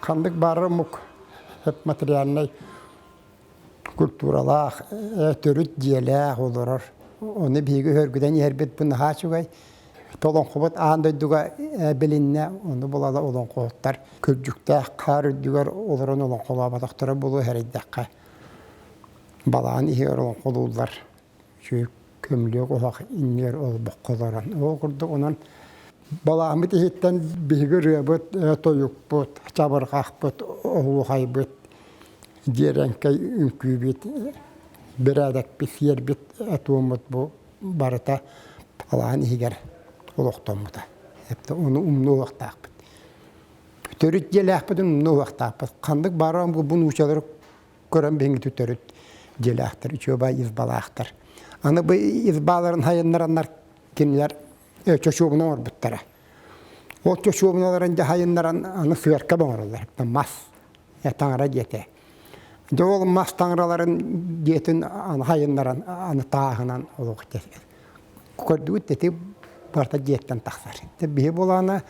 Ханнык баар омук материальнай культуралаах, төрүт дьиэлээх олорор. Ону биһиги өһөргүтэн иһэрбит бу наһаа үчүгэй. Олоҥхобут аан дойдуга билиннэ, ону булала олоҥхоһуттар күрдьүктээх хаар үрдүгэр олорон олоҥхолооботохторо буолуо эрэйдэххэ. Балаҕан иһигэр олоҥхолууллар. Үчүгэй көмүлүөк оһох иннигэр олбоххо олорон. Ол курдук онон балаҕаммыт иһиттэн биһиги ырыабыт, тойукпут, чабырҕахпыт, оһуохайбыт, дьиэрэҥкэй үҥкүүбүт, бэрээдэкпит, сиэрбит туоммут бу барыта алаан иһигэр олохтоммута. Ону умнуохтаахпыт. Төрүт дьиэлээхпитин умнуохтаахпыт. Ханнык баарам бу нуучалары көрөн биһиги төрүт дьиэлээхтэр, үчүгэй избалаахтар. Аны бу избаларын хайыннараннар кинилэр чочуобуна оҥорбуттара. Ол чочуобуналарын дьаһайыннаран аны сыарка оҥороллор. Мас таҥара диэтэ. Дьэ ол мас таҥараларын диэтин аны хайыннаран аны тааһынан олох көрдүгүт ити барыта дьиэттэн тахсар. Биһи буолаана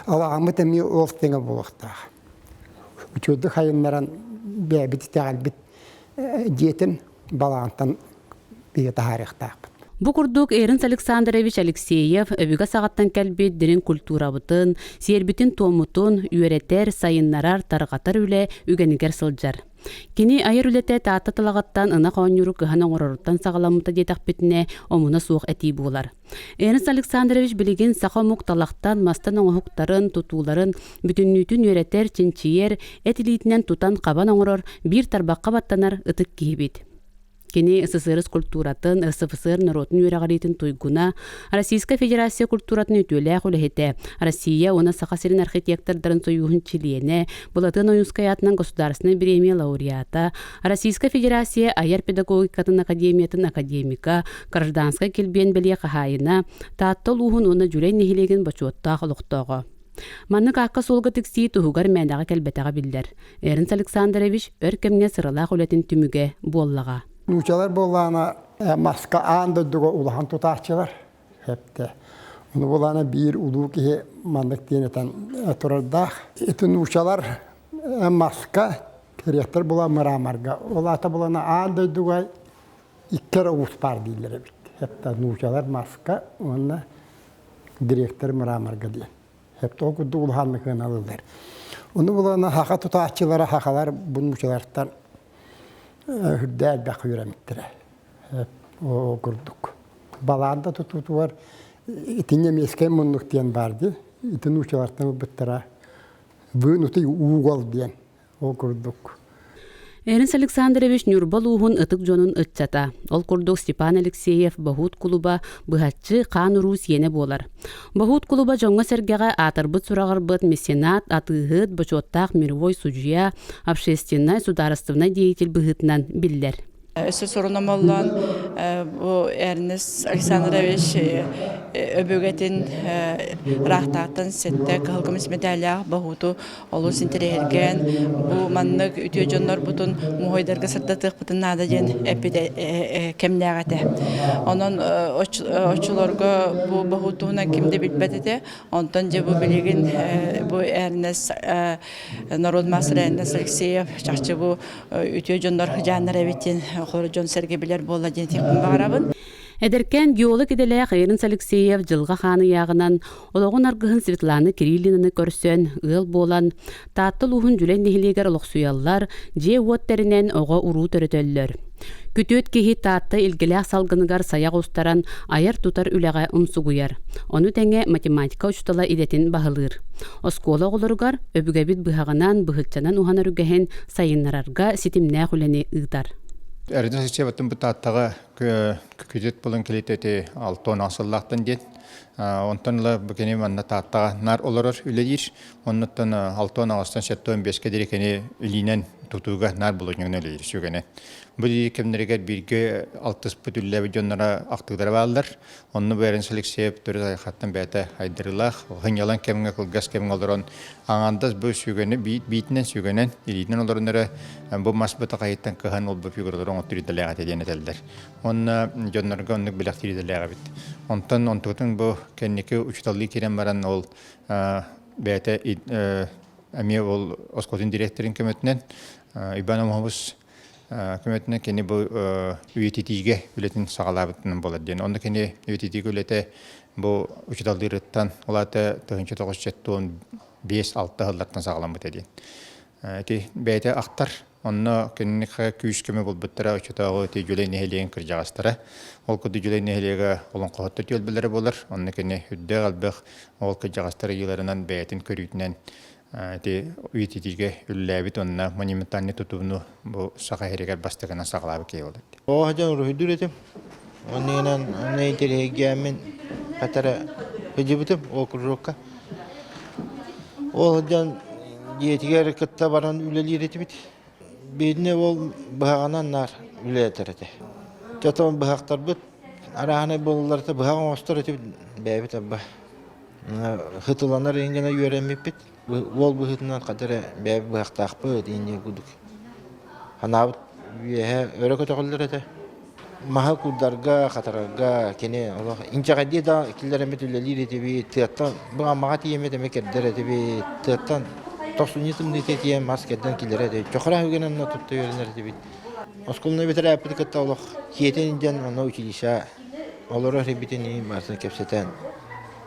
алаҕаммыт эмиэ ол тэҥэ буолуохтаах. Үчүгэйдик хайыннаран бэйэбит итэҕэлбит дьиэтин балаҕантан биһи таһаарыахтаахпыт. Бу курдук Эрнст Александрович Алексеев өбүгэ саҕаттан кэлбит дириҥ культурабытын, сиэрбитин-туоммутун үөрэтэр, сайыннарар, тарҕатар үлэ үгэнигэр сылдьар. Кини айар үлэтэ Таатта талаҕыттан ынах оонньууру кыһан оҥороруттан саҕаламмыта диэтэхпитинэ, омуна суох этии буолар. Эрнст Александрович билигин саха омук талахтан, мастан оҥоһуктарын, тутууларын бүтүннүүтүн үөрэтэр, чинчийэр, эт илиитинэн тутан-хабан оҥорор, биир тарбахха баттанар ытык киһибит. Кини СССР культуратын, РСФСР норуотун үөрэҕириитин туйгуна, Российскай Федерация культуратын үтүөлээх үлэһитэ, Россия уонна Саха сирин архитектордарын сойууһун чилиэнэ, Былатыан Ойуунскай аатынан Государственнай бириэмийэ лауреата, Российскай Федерация айар педагогикатын академиятын академика, Гражданскай килбиэн бэлиэ хаһаайына, Таатта улууһун уонна Дьүлэй нэһилиэгин бочуоттаах олохтооҕо. Маннык аакка-суолга тиксии туһугар мээнэҕэ кэлбэтэҕэ биллэр. Эрнст Александрович өр кэмҥэ сыралаах үлэтин түмүгэ буоллаҕа. Нуучалар буоллаҕына маска аан дойдуга улахан тутааччылар эптэ. Ону буоллаҕына биир улуу киһи маннык диэн этэн турардаах. Ити нуучалар маска кириэктэр була мраморга. Ол аата булана аан дойдуга икки эрэ уус баар дииллэр эбит. Эптэ нуучалар маска уонна директор мраморга диэн. Ол курдук улаханнык ыаналыыллар. Ону булана хаха тутааччылара хахалар бу нуучалартан үрдэ элбэх үөрэммиттэрэ. Ол курдук. Балаанда тутуутугар ити немецкэй муннук диэн баар дии. Ити нуучалартан ылбыттара. Вынутый угол диэн. Ол курдук. Эрнст Александрович Ньурба улууһун ытык дьонун ыччата. Ол курдук Степан Алексеев Боһуут кулуба быһаччы хаан-уруу сиэнэ буолар. Боһуут кулуба дьоҥҥо-сэргэҕэ аатырбыт-сураҕырбыт меценат, атыыһыт, бочуоттаах мировой судьуйа, общественнай, судаарыстыбаннай деятель быһыытынан биллэр. Өссө сурунам оллоон бу Эрнест Александрович өбүгэтин ыраахтааттан сэттэ кыһыл көмүс медаллаах боһууту олус интэриэһиргээн бу маннык үтүө дьоннорбутун муһуойдарга сырдатыахпытын наада диэн эппит кэмнээх этэ. Онон оччолорго бу боһуут туһунан ким да билбэт этэ. Онтон дьэ бу билигин бу Эрнест норуот маастара Эрнест Алексеев чахчы бу үтүө дьоннор дьааннар эбит диэн холор дьон-сэргэ билэр буолла диэн этиэхпин баҕарабын. Эдэркээн геолог идэлээх Эрнст Алексеев дьылҕа хаан ыйааҕынан олоҕун аргыһын Светлана Кириллинаны көрсөн, ыал буолан, Таатта улууһун Дьүлэй нэһилиэгэр олохсуйаллар, дьиэ-уот тэринэн оҕо-уруу төрөтөллөр. Күтүөт киһи Таатта илгэлээх салгыныгар сайа оҕустаран айар-тутар үлэҕэ умсугуйар. Ону тэҥэ математика учуутала идэтин баһылыыр. Оскуола оҕолоругар өбүгэбит быһаҕынан, быһыччанан уһанар үгэһин сайыннарарга ситимнээх үлэни ыытар. Эрдэ сыччабыттан бу Тааттаҕа күтүөт буолан кэлиитэ ити 60 сыллаахтан диэн. Онтон ыла бу кини манна Тааттаҕа наар олорор үлэлиир. Оннуттан 68-тан 75-кэ диэри кини илиинэн тутууга наар булунньугунан үлэлиир сүгэнэ. Бу кэмнэригэр бииргэ алтыспыт үлэлээбит дьонноро ахтыылара бааллар. Онно Бэринс Алексеев төрүт айылҕаттан бэйэтэ айдарыылаах, сынньалаҥ кэмҥэ, кылгас кэмҥэ олорон аҥаардас бу сүгэни биитинэн сүгэнэн, илиитинэн олорон эрэ бу мас бытахайыттан кыһан ол бу фигуралары оҥоттуур идэлээх этэ диэн этэллэр. Уонна дьоннорго оннук бэлэхтиир идэлээх эбит. Онтон онтукутун бу кэнники учууталлыы киирэн баран ол бэйэтэ Эмиэ ол оскуолатын дириэктэрин көмөтүнэн Иван Омоһобус көмөтүнэн кини бу үйэтитиигэ үлэтин саҕалаабытынан буолар диэн. Онно кини үйэтитиигэ үлэтэ бу учууталлыырыттан ол аата 1975-6 сыллартан саҕаламмыта диэн. Ити бэйэтэ ахтар. Онно киниэхэ күүс-көмө булбуттара оччотооҕу ити Дьүлэй нэһилиэгин кырдьаҕастара. Ол курдук Дьүлэй нэһилиэгэ олоҥхоһуттар түөлбэлэрэ буолар. Онно кини үрдээх элбэх ол кырдьаҕастар ыйыыларынан бэйэтин көрүүтүнэн ити үйэтитиигэ үлэлээбит уонна монументальнай тутууну бу Саха сиригэр бастакынан саҕалаабыт киһи буолар. Оҕо дьон уруһуйдуур этим. Оннугунан онно интэриэһиргээммин хатара сылдьыбытым ол кружокка. Ол сылдьан дьиэтигэр кытта баран үлэлиир этибит. Бииринэ ол быһаҕынан наар үлэлэтэр этэ. Чотон быһахтарбыт арааһынай буолаллар быһах оҥостор этибит бэйэбит арба хытыланар иһин гына үөрэммиппит. Уол быһыытынан хата эрэ бэйэбит быһахтаахпыт инньэ курдук санаабыт үөһэ өрө көтөҕүллэр этэ. Маһы курдарга, хатарарга кини олох инчэҕэйдии да киллэрэммит үлэлиир этибит, тыаттан бу Аммаҕа тиийэммит эмиэ кэрдэр этибит, тыаттан тохсунньу тымныыта тиийэн мас кэрдэн киллэрэр этибит, чохороон үгэн онно тутта үөрэнэр этибит. Оскуоланы бүтэрээппит кытта олох киэтин илдьэн онно училище олорор этибитин иһин барытын кэпсэтэн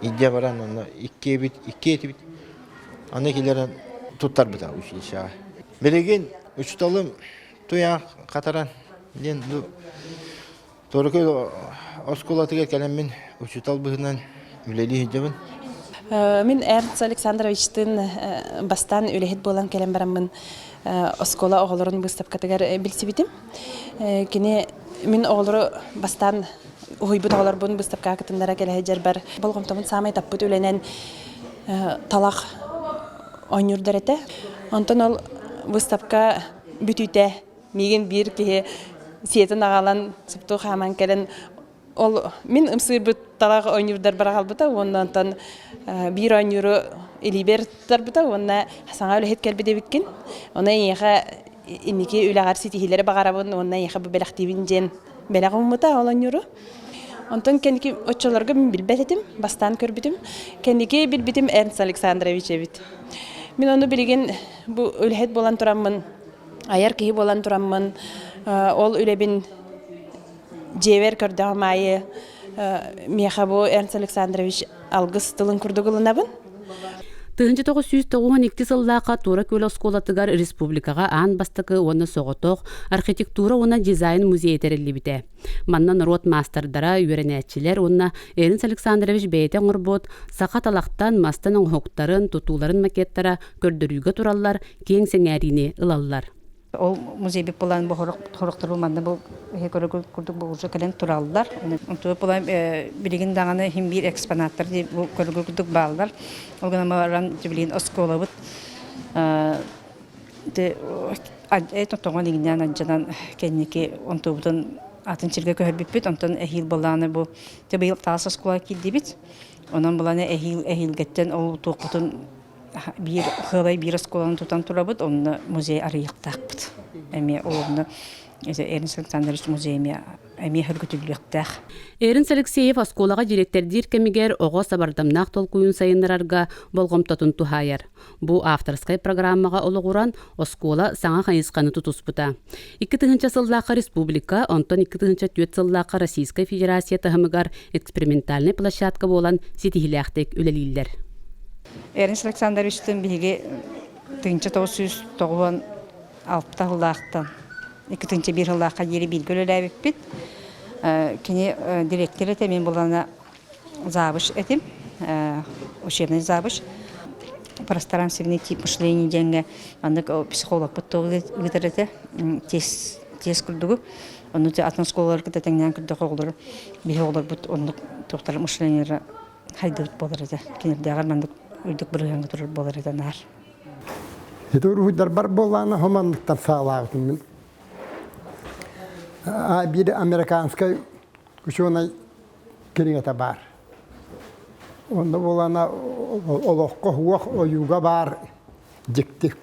илдьэ баран онно иккиэбит икки этибит аны киллэрэн туттарбыта училищеҕа. Билигин учууталым туйаах хатаран диэн бу Торукой оскуолатыгар кэлэммин учуутал быһыынан үлэлии сылдьабын. Мин Эрнст Александровичтыын бастаан үлэһит буолан кэлэн бараммын оскуола оҕолорун быыстапкатыгар билсибитим. Кини мин оҕолору бастаан уһуйбут оҕолорбун быыстапкаҕа кытыннара кэлэ сылдьарбар болҕомтобун саамай таппыт үлэнэн талах оонньуурдар этэ. Онтон ол быыстапка бүтүүтэ миигин биир киһи сиэтин аҕалан суптуу хааман кэлэн ол мин ымсыырбыт талах оонньуурдар бараҕалбыта уонна онтон биир оонньууру илиибэр туттарбыта уонна саҥа үлэһит кэлбит эбиккин ону эйиэхэ инники үлэҕэр ситиһиилэри баҕарабын уонна эйиэхэ бу бэлэхтиибин диэн бэлэх ууммута ол оонньууру. Онтон кэнники оччолорго мин билбэт этим, бастаан көрбүтүм. Кэнники билбитим Эрнст Александрович эбит. Мин ону билигин бу үлэһит буолан тураммын, айар киһи буолан тураммын, ол үлэбин дьиэбэр көрдөҕүм аайы миэхэ бу Эрнст Александрович алгыс тылын курдук ылынабын. 1992 сыллаахха Туора Күөл оскуолатыгар республикаҕа аан бастакы уонна соҕотох архитектура уонна дизайн музейа тэриллибитэ. Манна норуот маастардара, үөрэнээччилэр уонна Эрнст Александрович бэйэтэ оҥорбут саха талахтан, мастан оҥоһуктарын, тутууларын макеттара көрдөрүүгэ тураллар, киэҥ сэҥээриини ылаллар. Ол музейбит булан бу хорохтору манна бу көрөр курдук бу уже кэлэн тураллар. Онтуба булан билигин даҕаны иһин биир экспонаттар бу көрөр курдук бааллар. Ол гынан баран билигин оскуолабыт тоҕон иҥнээн алдьанан кэнники онтубутун атын сиргэ көһөрбүппүт. Онтон эһиил былааны бу быйыл таас оскуола киирдибит. Онон былааны эһиил эһиилгэттэн ол туохпутун биир хыалай биир оскуоланы тутан турабыт, онно музей арыйыахтаахпыт. Эмиэ ол онно Эрнст Александрович музей эмиэ эмиэ хөргүтүллүөхтээх. Эрнст Алексеев оскуолаҕа дириэктэрдиир кэмигэр оҕо сабардамнаах толкуйун сайыннарарга болҕомтотун туһаайар. Бу авторскай программаҕа олоҕуран оскуола саҥа хайысханы тутуспута. 2000 сыллаахха республика, онтон 2004 сыллаахха Российскай Федерация таһымыгар экспериментальнай площадка буолан ситиһиилээхтик үлэлииллэр. Эрнст Александровичтыын биһиги 1996 сыллаахтан 2001 сыллаахха диэри бииргэ үлэлээбиппит. Кини директор этэ, мин булана завуч этим, учебный завуч. Пространственный тип мышления диэҥҥэ маннык психологпыт ыытар этэ, тест, тест курдугу. Ону атын оскуолаларга да тэҥнээн көрдөх оҕолору, биһи оҕолорбут оннук туохтар мышлениелара хайдыбыт буолар этэ. Кинилэрдээҕэр маннык үрдүк бырыһыаҥҥа турар буолар этэ наар. Ити уруһуйдарбар буоллаҕына хоманныктан саҕалаабытым мин. Биир американскай учуонай кинигэтэ баар. Онно буолана олоххо уох ойууга баар дьикти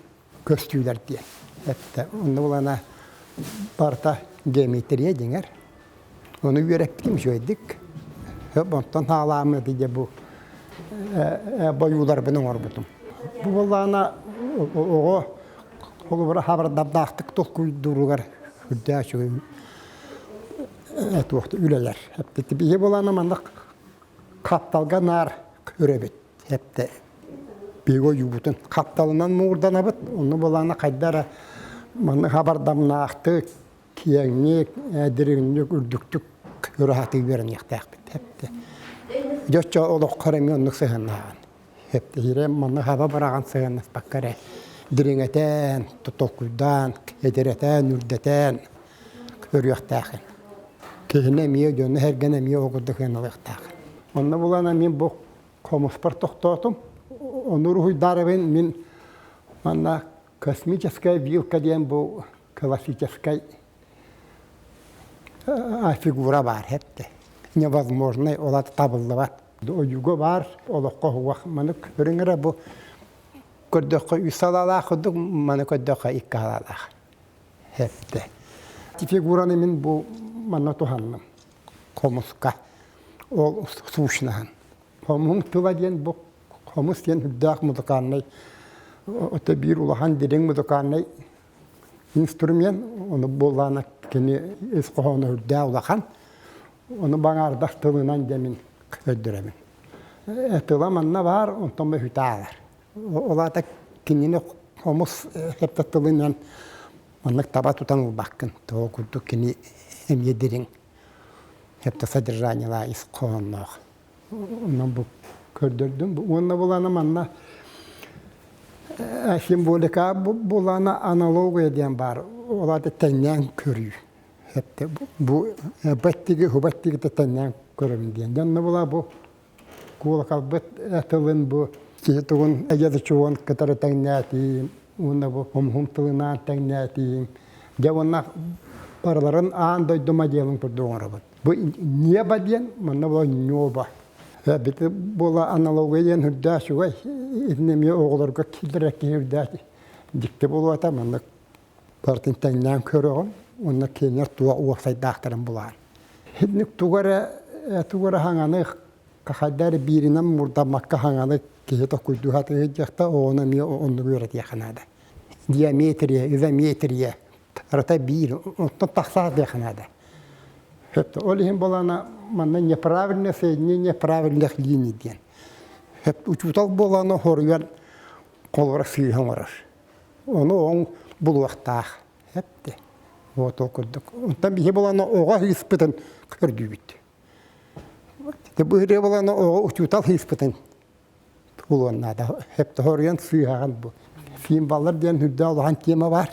көстүүлэр диэн эттэ. Онно буолана барыта геометрия дьиҥэр. Ону үөрэппитим үчүгэйдик. Онтон хаалааммыт дьэ бу бойууларбын оҥорбутум. Бу буоллаҕына Оҕо холобура хабардардаахтык толкуйдууругар үрдээх үчүгэй туохта үлэлэр. Биһи булана маннык хапталга наар көрөбүт. Эптэ биһиги ойуубутун хапталынан муҥурданабыт. Онно булана хайда эрэ маннык хабардамнаахтык, киэҥник, дириҥник, үрдүктүк ыраатыы үөрэниэхтээхпит. Эптэ. Дьоччо олоххо эмиэ оннук сыһыаннааҕын. Эптиһирэ манна хаба быраҕан сыһыаннаспакка эрэ дириҥэтэн, толкуйдаан, эдэрэтэн, үрдэтэн көрүөхтээхин. Киһини эмиэ, дьону сэргэни эмиэ ол курдук сыаналыахтаах. Онно булан мин бу хомуспар тохтоотум. Ону уруһуйдаарыбын мин манна космическая вилка диэн бу классическай фигура баар эттэ. Невозможный, ол табыллыбат. Ойууга баар, олоххо уһуох. Маны көрүҥ бу көрдөххө үс салаалаах курдук, маны көрдөххө икки салаалаах. Эттэ. Фигураны мин бу манна туһанным. Хомуска. Ол сущнаһын. Хомуһун тыла диэн бу хомус диэн үрдээх музыкальнай ото биир улахан дириҥ музыкальнай инструмент, ону буоллаана кини ис хоһооно үрдээх улахан. Ону баҥаардах тылынан дьэ мин көрдөрөбүн. Тыла манна баар, онтон бөһүтэ аалар. Ол аата кинини хомус эптэ тылынан маннык таба тутан ылбаккын. Тоҕо курдук кини эмиэ дириҥ эптэ содержаниелаах ис хоһоонноох. Онон бу көрдөрдүм. Уонна булана манна символика булана аналогия диэн баар. Ол аата тэҥнээн көрүү. Бу баттиги, хубаттиги тэҥнээн көрөбүн диэн. Онно була бу куолакалбыт тылын бу киһи тугун эйэ кытары тэҥнээтиим уонна бу хомуһум тылынаан тэҥнээтиим. Дьэ уонна барыларын аан дойду моделын курдук оҥоробут. Бу небо диэн манна була ньоба. Бити буола аналогия диэн үрдээх үчүгэй. Итини эмиэ оҕолорго киллэрэр киһи үрдээх дьикти буолуота маннык барытын тэҥнээн көрөҕүн уонна кинилэр туох уопсайдаахтарын булаан. Итинник тугу эрэ тугу эрэ хаҥаны хайда эрэ бииринэн мурдаммакка хаҥаны киһи толкуйдуу сатыыр дьахта оҕону эмиэ оннук үөрэтиэххэ наада. Диаметрия, изометрия Арата биир, оттон тахсаах диэххэ наада. Сөп Ол иһин буолана манна неправильное соединение правильных линий диэн. Сөп учуутал буолана хоруйан холобура сыыһа оҥорор. Ону оҥ булуохтаах. Сөп Вот ол курдук. Онтон биһи буолана оҕо ыыспытын көрдүүбүт. Бу ырыа буолана оҕо учуутал ыыспытын булуон наада. Сөп хоруйан сыыһаҕын бу. Символлар диэн үрдээх улахан тема бар.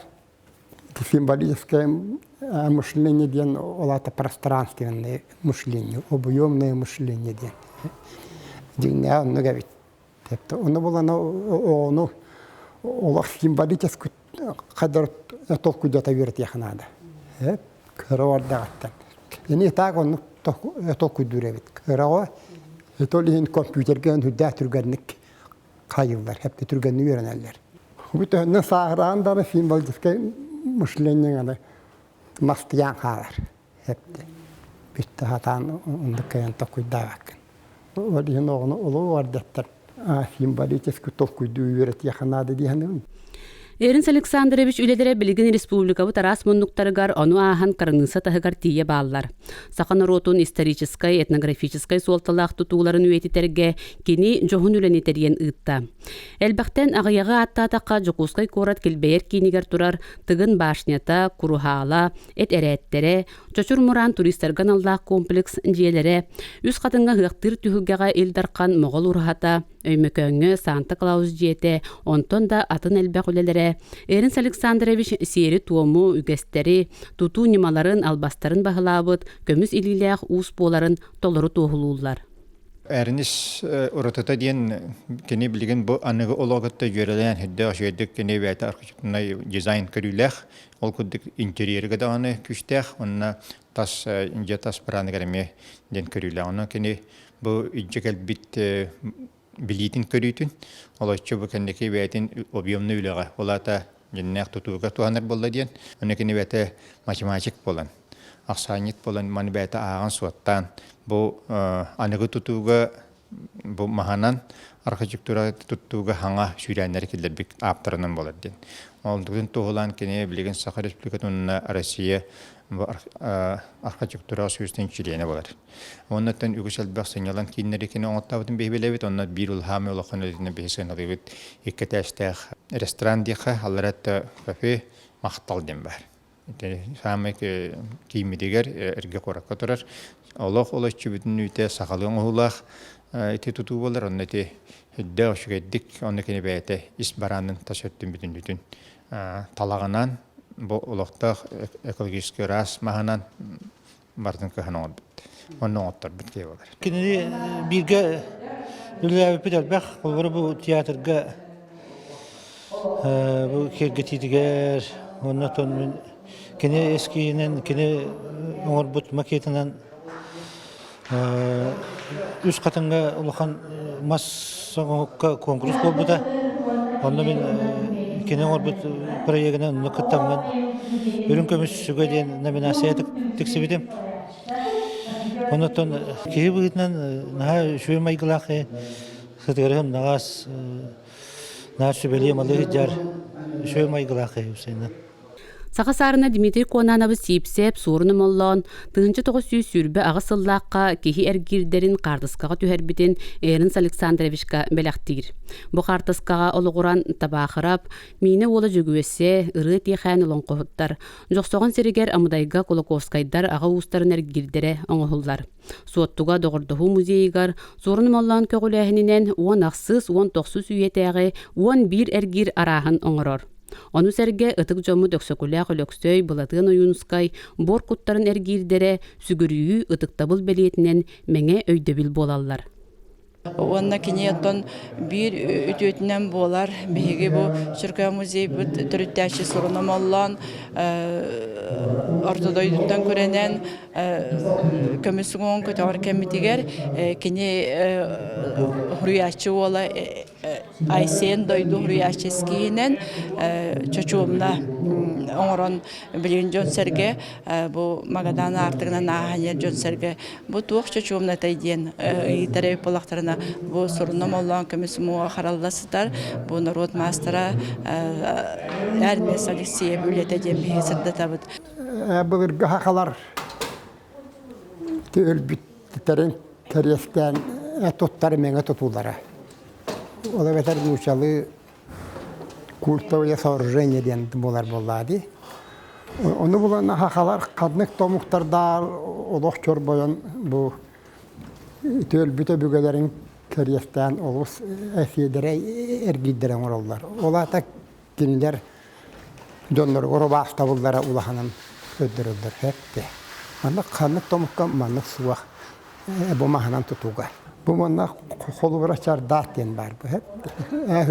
Символическое мышление диэн ол аата пространственное мышление, объемное мышление диэн. Дьиҥнээх оннук эбит. Ону булан оҕону олох символический хадar толкуйдата үөрэтиэх наада. Кыра бардаҕыттан. Ини таак оннук толкуйдуур эбит. Кыраҕа ол иһин компьютерга үрдээх түргэнник хайыллар, хэпте түргэнник үөрэнэллэр. Бу төһөннөн сааһыраан дары символическай мышление аны мастыйаан хаалар. Хэпте бүттэ хатаан оннук кыайан толкуйдаабаккын. Ол иһин оҕону олуу ардаттар символический толкуйдуу үөрэтиэхэ наада дии саныыбын. Эринс Александрович үлэлэрэ билигин республикабыт араас муннуктарыгар, ону ааһан кыраныысса таһыгар тиийэ бааллар. Саха норуотун историческай, этнографическай суолталаах тутууларын үйэтитэргэ кини дьоһун үлэни тэрийэн ыытта. Элбэхтэн аҕыйаҕы ааттаатахха Дьокуускай куорат килбэйэр киинигэр турар Тыгын башнята, Куруһаала, эт эрээттэрэ, Чочур Мураан туристарга аналлаах комплекс дьиэлэрэ, Үс Хатыҥҥа ыһыахтыыр түһүлгэҕэ Ил Дархан Моҕол ураһата, Өймөкөөҥҥө Санта Клаус дьиэтэ, онтон да атын элбэх үлэлэрэ Эринс Александрович сиэри-туому, үгэстэри, тутуу ньымаларын, албастарын баһылаабыт көмүс илиилээх уус буоларын толору туоһулууллар. Эрнис уратыта диэн кини билигин бу аныгы олоҕу кытта дьүөрэлээн үрдээх үчүгэйдик кини бэйэтэ архитектурнай дизайн көрүүлээх, ол курдук интерьергэ даҕаны күүстээх уонна тас дьиэ тас бырааныгар эмиэ диэн көрүүлээх. Онон кини бу илдьэ кэлбит билиитин көрүүтүн олоччу бу кэнники бэйэтин объемный үлэҕэ, ол аата дьиннээх тутууга туһанар буолла диэн, ону кини бэйэтэ математик буолан, ахсаанньыт буолан маны бэйэтэ ааҕан суоттаан бу аныгы тутууга бу маһанан архитектура туттууга хаҥа сүүрээннэри киллэрбит ааптарынан буолар диэн. Онтукутун туһулаан кини билигин Саха Республикатын уонна Россия архитектураҕа сүүстэн чилиэнэ буолар. Оннуттан үгүс элбэх сынньалаҥ кииннэри кини оҥоттообутун биһи билэбит. Онно биир улахан улахан үлэтинэн биһи сыаналыыбыт. Икки этээстээх ресторан диэххэ, аллара өттө кафе, махтал диэн баар. Саамай кииммитигэр эргэ куоракка турар. Олох олоччу бүтүннүүтэ сахалыы оҥоһуулаах ити тутуу буолар. Онно ити үрдээх үчүгэйдик онно кини бэйэтэ ис бараанын тас өттүн бүтүннүүтүн талаҕынан бу олохтоох экологическай ыраас маһынан барытын кыһан оҥорбут. Онно оҥотторбут киһи буолар. Кинини бииргэ үлэлээбиппит элбэх. Холобура бу театрга бу киэргэтиитигэр уонна оттон кини эскиинэн кини оҥорбут макетынан Үс Хатыҥҥа улахан мас оҥоһукка куонкурус буолбута. Онно мин кини оҥорбут проегынан онно кыттаммын Үрүҥ көмүс сүгэ диэн номинация тиксибитим. Оннуттан киһи быһыытынан наһаа үчүгэй майгылаах сытыарыһым наҕаас наһаа сүбэлиэ малыы сылдьар үчүгэй майгылаах киһи усайынан. Саха саарына Дмитрий Конановы Сиипсэп суорун омоллоон 1928 сыллаахха киһи эргиирдэрин хаартыскаҕа түһэрбитин Эрнст Александровичка бэлэхтиир. Бу хаартыскаҕа олоҕуран Табаахырап, Миинэ уола Дьөгүөссэ, Ырыа Тиэхээн олоҥхоһуттар, Дьохсоҕон сиригэр Амыдайга Кулаковскайдар аҕа уустарын эргиирдэрэ оҥоһуллар. Суоттуга Доҕордоһуу музейыгар Суорун Омоллоон көҕүлээһининэн уон ахсыс, уон тохсус үйэтээҕи 11 эргиир арааһын оҥорор. Ону сэргэ ытык дьоммут Өксөкүлээх Өлөксөй, Былатыан Ойуунускай буор куттарын эргиирдэрэ сүгүрүйүү, ытыктабыл бэлиэтинэн мэҥэ өйдөбүл буолаллар. Уонна кини оттон биир үтүөтүнэн буолар. Биһиги бу Чөркөөх музейбыт төрүттээччи Суруна Моллоон Орто дойдуттан күрэнэн көмүс уҥуоҕун көтөҕөр кэммитигэр кини суруйааччы уола Айсен дойду суруйааччы эскиһинэн чочуомна оҥорон билигин дьон-сэргэ бу Магадан аартыгынан ааһан иһэр дьон-сэргэ бу туох чочуомнатай диэн ыйытар эбит буоллахтарына бу суруна моллоон көмүс муоҕа харалла сытар бу норуот маастара Эрмес Алексеев үлэтэ диэн биһиги сырдатабыт. Былыргы сахалар өлбүттэрин кэриэстээн туттар мэҥэ тутуулара. Ол эбэтэр нуучалыы культовое сооружение диэн буолар буоллаа дии. Ону булан сахалар ханнык да омуктардаах олох чорбойон бу өлбүт өбүгэлэрин кэриэстээн олус эфиэдэрэй эргийдэрэ оҥороллор. Ол аата кинилэр дьонноругар убаастабыллара улаханын көрдөрөллөр эттэ. Маннык ханнык да омукка маннык суох бу маһынан тутууга. Бу манна холобура чардаат диэн баар бу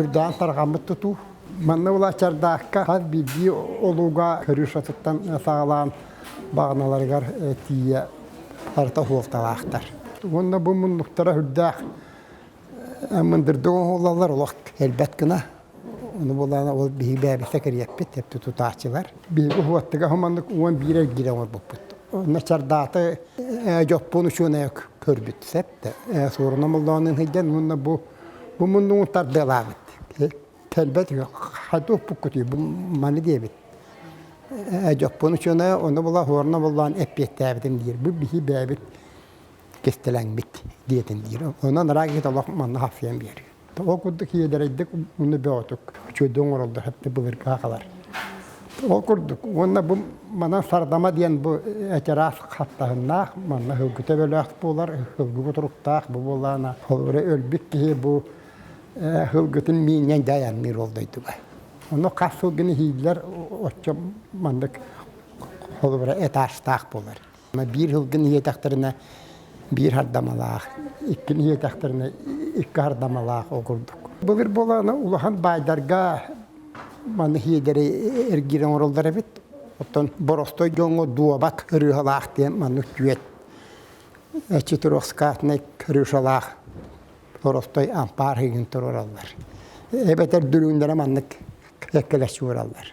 үрдээн тарҕаммыт тутуу. Манна була чардаакка хас биирдии олуга крышатыттан саҕалаан баҕаналарыгар тиийэ барыта суолталаахтар. Уонна бу муннуктара үрдээх мындырдык оҥоһуллаллар олох элбэт гына. Ону буоллаҕына ол биһиги бэйэбит кэриэппит, тэптэ тутааччылар. Биһиги уһуоттуга хоманнык 11 эргиирэ оҥорбуппут. Онно чардааты дьоппуон учуонайа көрбүт сөп да. Суоруна моллоонун сылдьан уонна бу бу муннугун тардыалаабыт. Кэлбэт хайдах уппуккутуй бу маны диэбит. Дьоппуон учуонайа ону була суоруна моллоон эппиэттээбитим диир. Бу биһи бэйэбит кистэлэҥмит диэтин диир. Онон араак киһи олох манна хаффыйан биэрэр. Ол курдук иэдэрэйдик уонна бөҕөтүк үчүгэйдик оҥороллор хэптэ былыргы сахалар. Ол курдук уонна бу манан сардама диэн бу этераас хаттаһыннаах манна һылгы төбөлөөх буолар, һылгы кутуруктаах бу буоллаҕына холобура өлбүт киһи бу һылгытын миинньэн дьайанныыр ол дойдуга. Ону хас сылгыны иһииллэр оччо маннык холобура этажтаах буолар. Биир сылгын иһиэтэхтэринэ биир хардамалаах, иккини иһиэтэхтэринэ икки хардамалаах ол курдук. Былыр буолан улахан баайдарга маны иһиэдэри эргиир оҥороллор эбит. Оттон боростой дьоҥҥо дуобат ырыыһалаах диэн маннык түөт четырехскатный крышалаах боростой ампаар иһигин туруораллар. Эбэтэр дүлүҥнэрэ маннык кэккэлэччи уураллар.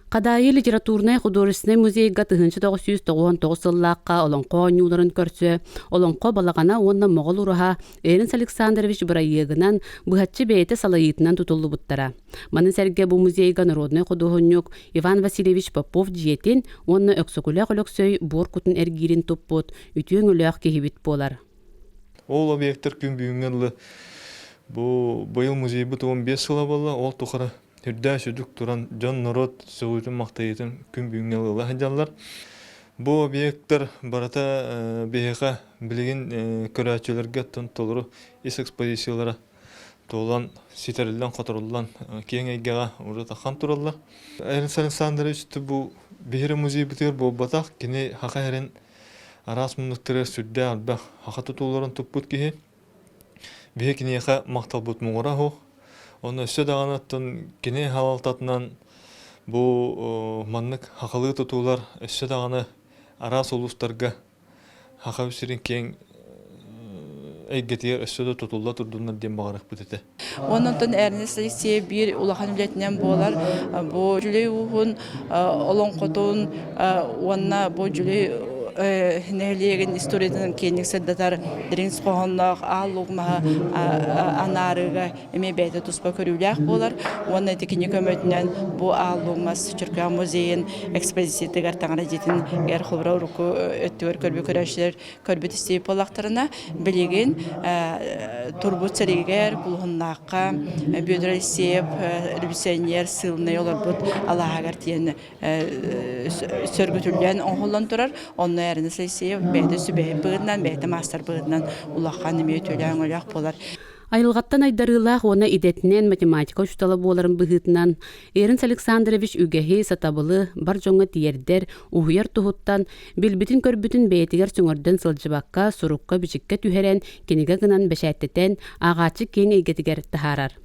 Хадаайы литературнай художественнай музейга 1999 сыллаахха олоҥхо оонньууларын көрсө Олоҥхо балаҕана уонна Моҕол ураһа Эрнст Александрович бырайыагынан быһаччы бэйэтэ салайыытынан тутуллубуттара. Маны сэргэ бу музейга народнай худуоһунньук Иван Васильевич Попов дьиэтин уонна Өксөкүлээх Өлөксөй буор кутун эргиирин туппут үтүө өҥөлөөх киһибит буолар. Ол объектар күн бүгүҥҥэ дылы бу быйыл музейбыт 15 сыла буолла, ол тухары үрдээх сүдүк туран дьон-норуот сөҕүүтүн-махтайыытын күн бүгүҥҥэ ыла сылдьаллар. Бу объектар барыта биһиэхэ билигин көрөөччүлэргэ оттон толору ис экспозициялара туолан, ситэриллэн-хоторуллан киэҥ эйгэҕэ уже тахан тураллар. Эрнст Александрович бу биһири музейбытыгар буолбатах, кини хаха эрин араас муннуктарыгар сүрдээх элбэх хаха тутууларын туппут киһи. Биһи киниэхэ махталбыт муҥура суох. Онно өссө даҕаны оттон кини халалтатынан бу маннык хахалыы тутуулар өссө даҕаны араас улуустарга Саха сирин киэҥ эйгэтигэр өссө да тутулла турдуннар диэн баҕарыахпыт этэ. Онон Эрнест Алексеев биир улахан үлэтинэн буолар. Бу Дьүлэй ууһун олоҥхотун уонна бу Дьүлэй нэһилиэгин историятын киэҥник сырдатар дириҥ хоһоонноох аал луук маһы анаарыыга эмиэ бэйэтэ туспа көрүүлээх буолар уонна ити кини көмөтүнэн бу аал луук мас Чөркөөх музейын экспозициятыгар таҥара дьиэтин эр холобура урукку өттүгэр көрбүт көрөөччүлэр көрбүт истибит буоллахтарына билигин турбут сэригэр Кулуһуннаахха Бүөтүр Алексеев революционер сыылынай олорбут алааһыгар тиийэн сөргүтүллэн оҥоһуллан турар. Онно Эрнест Алексеев бэйэтэ сүбэһит быһыытынан, бэйэтэ маастар быһыытынан улахан эмиэ үтүөлээх-өҥөлөөх буолар. Айылҕаттан айдарыылаах уонна идэтинэн математика учуутала буоларын быһыытынан, Эрнст Александрович үгэһи, сатабылы бар дьоҥҥо тиэрдэр, уһуйар туһуттан, билбитин-көрбүтүн бэйэтигэр сөҥөрдөн сылдьыбакка, сурукка-бичиккэ түһэрэн, кинигэ гынан бэчээттэтэн, ааҕааччы киэҥ эйгэтигэр таһаарар.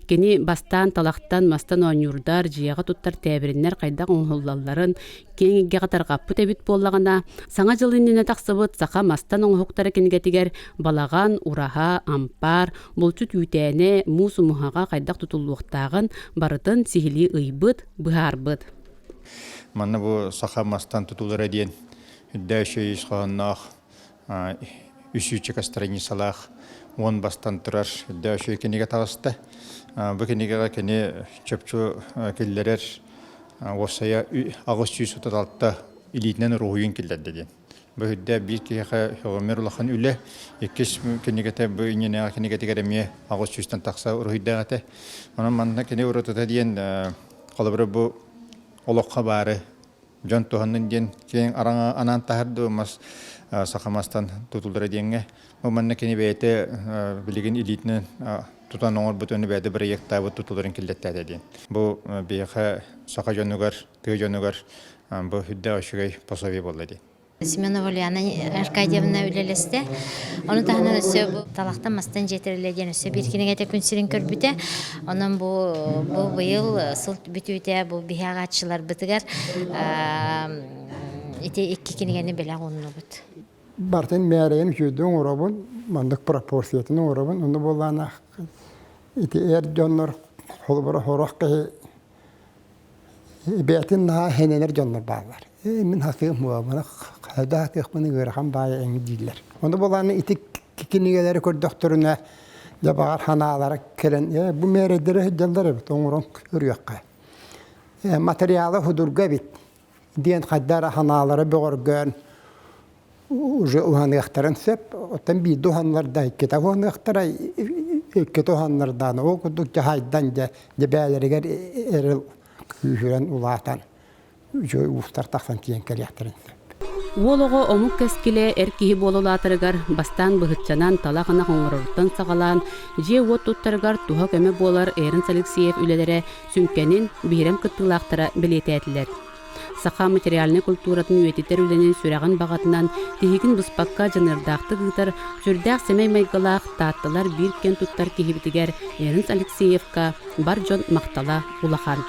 Кини бастаан талахтан, мастан оонньуурдар, дьиэҕэ туттар тээбириннэр хайдах оҥоһуллалларын киэҥ эйгэҕэ тарҕаппыт эбит буоллаҕына, Саҥа дьыл иннинэ тахсыбыт Саха мастан оҥоһуктара кинигэтигэр балаҕан, ураһа, ампаар, булчут үүтээнэ, муус умуһаҕа хайдах тутуллуохтааҕын барытын сиһилии ыйбыт, быһаарбыт. Манна бу саха мастан тутулара диэн үрдээх үс хоһоонноох үс страницалаах уон бастан турар үрдээх кинигэ таҕыста. Бу кинигэҕэ кини чопчу киллэрэр уопсайа 836 илиитинэн уруһуйун киллэрдэ диэн. Бу үрдэ биир киһиэхэ сөҕүмэр улахан үлэ. Иккис кинигэтэ бу иннинээҕи кинигэтигэр эмиэ 800-тэн тахса уруһуйдаах этэ. Онон манна кини уратыта диэн холобура бу олоххо баары дьон туһаннын диэн киэҥ араҥа анаан таһардыы мас саха мастан тутуллара диэҥҥэ. Бу манна кини бэйэтэ билигин илиитинэн тутан оҥорбут уонна бэйэтэ бырайыактаабыт тутуларын киллэртээтэ диэн. Бу биһиэхэ саха дьонугар, тыа дьонугар бу үрдээх үчүгэй пособие буолла диэн. Семенова Ульяна Аркадьевна үлэлэстэ. Ону таһынан өссө бу талахтан мастан дьиэтэрилэ диэн өссө биир кинигэтэ күн сирин көрбүтэ. Онон бу бу быйыл сыл бүтүүтэ бу биһи ааҕааччыларбытыгар ити икки кинигэни бэлэх ууннубут. Бартын мээрэйин үчүгэйдик оҥоробун, маннык пропорциятын оҥоробун. Онно буоллаҕына ити эр дьоннор холобура сорох киһи Бэйэтин наһаа хэнэнэр дьоннор бааллар. Ээ, мин хатыам буолабына, хайдах хатыахпын ыарахан баайа эҥин дииллэр. Ону булааны ити кинигэлэри көрдөхтөрүнэ, дьэ баҕар ханаалара кэлэн, ээ, бу мээрэйдэрэ сылдьаллар эбит, оҥорон көрүөххэ. Ээ, материала судургу эбит диэн хайда эрэ ханаалара бөҕөргөөн уже уһаныахтарын сөп. Оттон биирдэ уһаннар да иккитэ уһаныахтара, иккитэ уһаннар даҕаны ол курдук дьаһайдан дьэ дьэбээлэригэр эрэл күүһүрэн улаатан үчүгэй уустар тахсан тиийэн кэлиэхтэрин сөп. Уол оҕо омук кэскилэ эр киһи буола улаатарыгар бастаан быһыччанан талах ынах оҥороруттан саҕалаан дьиэ-уот туттарыгар туһа-көмө буолар Эрнст Алексеев үлэлэрэ сүҥкэнин биһирэм кыттыылаахтара бэлиэтээтилэр. Саха материальнай культуратын үйэтитэр үлэнин сүрэҕин баҕатынан тиһигин быспакка дьаныардаахтык ыытар сүрдээх сэмэй майгылаах Таатталар биир киэн туттар киһибитигэр Эрнст Алексеевка бар дьон махтала улахан.